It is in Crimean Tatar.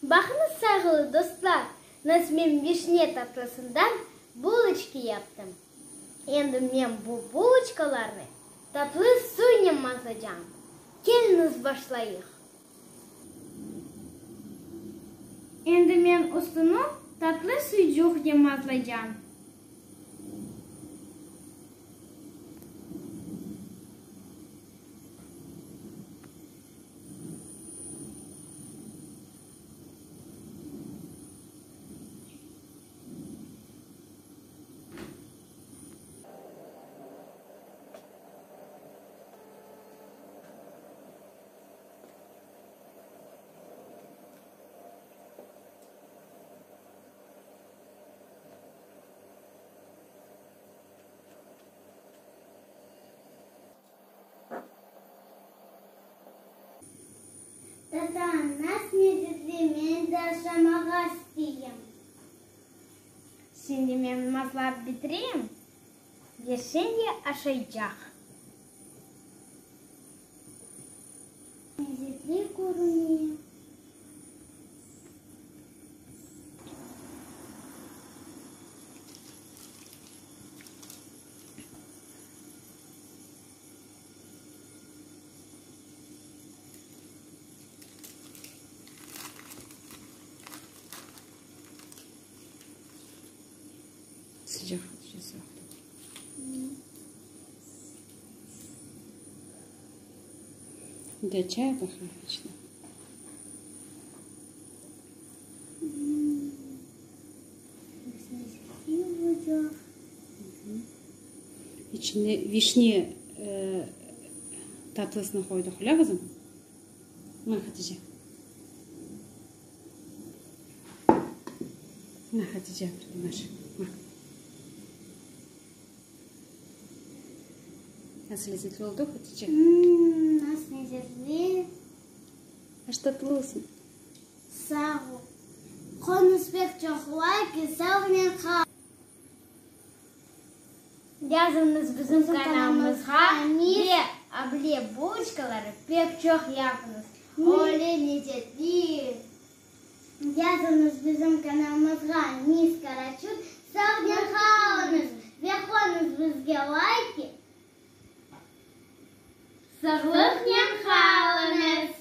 Baqıñız, sayğılı dostlar, nasıl men vişne tatlısından buloçki yaptım. Endi men bu buloçkalarnı tatlı suynen mazacam. Keliñiz başlayıq. Endi men üstüni tatlı suycuqnen mazlaycam. Tata, nas lezetli, men de aşamağa isteyim. Şimdi men mazlap bitireyim ve sen de aşaycaq. Lezetli körüne. Sıcaq, Hatice, sıcaq. De çay baqayım içine. İçine vişne tatlısını qoydıq, öyle qızım? Ma, Hatice. Ma, Hatice, ma. Nasıl lezzetli oldı, Hatice? Nasıl lezzetli. Aş tatlı olsun. Sağ ol. Qoyuñız pek çoq layk, sağnen qal. Yazıñız bizim kanalımızğa ve able buloçkaları pek çoq yapıñız. Öyle lezetli. Yazıñız bizim kanalımızğa Miss Karaçun sağnen qalıñız ve qoyuñız bizge layki. Sağlıqnen qalıñız.